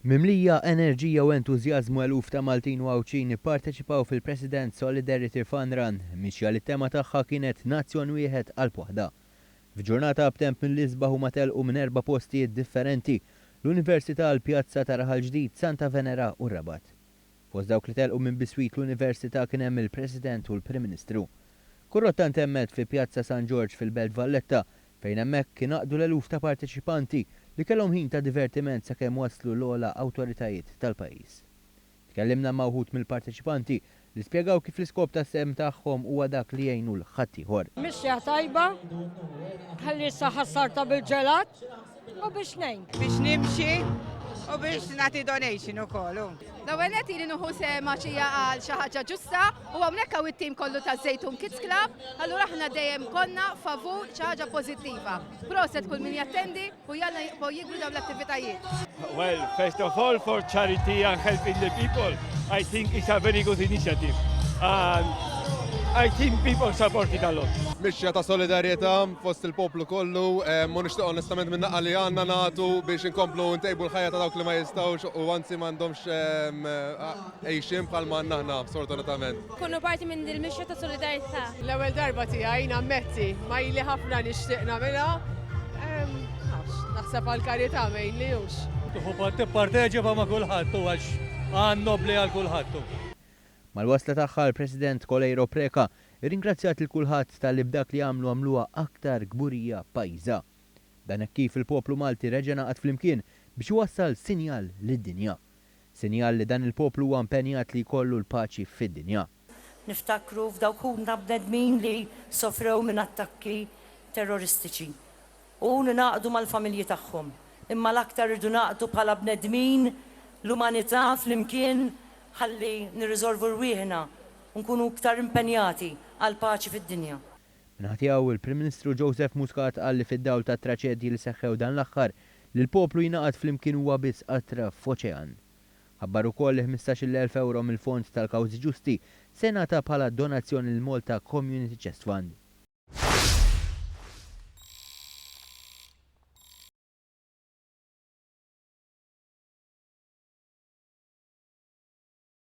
Mimlija enerġija u entużjażmu eluf ta' Maltin u Għawdxin ipparteċipaw fil-President Solidarity Fun Run, mixja li t-tema tagħha kienet Nazzjon Wieħed Qalb Waħda. F'ġurnata b'temp mill-isbaħ huma telqu minn erba' postijiet differenti, l-Università, l-Pjazza ta' Raħal Ġdid, Santa Venera u r-Rabat. Fost dawk li telqu minn biswit l-Università kien hemm il-President u l-Prim Ministru. Kur-rotta ntemmet fi Pjazza San Ġorġ fil-Belt Valletta fejn hemmhekk ingħaqdu l-eluf ta' parteċipanti li kellhom ħin ta' divertiment sakemm waslu l-ogħla awtoritajiet tal-pajjiż. Tkellimna ma' wħud mill-parteċipanti li spjegaw kif l-iskop tas-sehem tagħhom huwa dak li jgħinu 'l ħaddieħor. Mixja tajba, ħalli s-saħħa sarta bil-ġelat u biex ngħin. Biex nimxi u biex nagħti donation ukoll. L-ewwel nett ili nieħu sehem għax hija għal xi ħaġa ġusta u hawnhekk hawn it-tim kollu ta' Żejtun Kids Club, allura aħna dejjem konna favur xi ħaġa pożittiva. Proset kull min jattendi u jalla jibqgħu jikbru dawn l-attivitajiet. Well, first of all, for charity and helping the people, I think it's a very good initiative. And I think people support it a lot. Mixja ta' solidarjetà fost il-poplu kollu, u nixtieq onestament minn naqqa li għandna nagħtu biex inkomplu ntejbu l-ħajja ta' dawk li ma jistgħux u anzi m'għandhomx għejxien bħal ma għandna aħna sfortunatament. Kunu parti minn din il-mixja ta' solidarjetà. L-ewwel darba tiegħi nammetti, ma ili ħafna nixtieq nagħmilha. Nafx, naħseb għall-karità mainly hux. Tieħu tipparteċipa ma' kulħadd u għax għan nobbli għal kulħadd. Mal-wasla tagħha l-President Coleiro Preca rringrazzjat lil kulħadd talli b'dak li għamlu għamluha aktar kburija b'pajjiżha. Dan hekk kif il-poplu Malti reġa' ngħaqad flimkien biex iwassal sinjal lid-dinja. Sinjal li dan il-poplu huwa impenjat li jkollu l-paċi fid-dinja. Niftakru f'dawk ħutna bnedmin li sofrew minn attakki terroristiċi u ningħaqdu mal-familji tagħhom. Imma l-aktar irridu nagħqdu bħala bnedmin, l-umanità flimkien ħalli nirriżolvu rwieħna u nkunu iktar impenjati għall-paċi fid-dinja. Min-naħa tiegħu, il-Prim Ministru Joseph Muscat qal li fid-dawl tat-traċedji li seħħew dan l-aħħar, li l-poplu jingħaqad flimkien huwa biss qatra f'oċean. Ħabbar ukoll li 15,000 ewro mill-Fond tal-Kawżi Ġusti se jingħata bħala donazzjoni lill-Malta Community Chest Fund.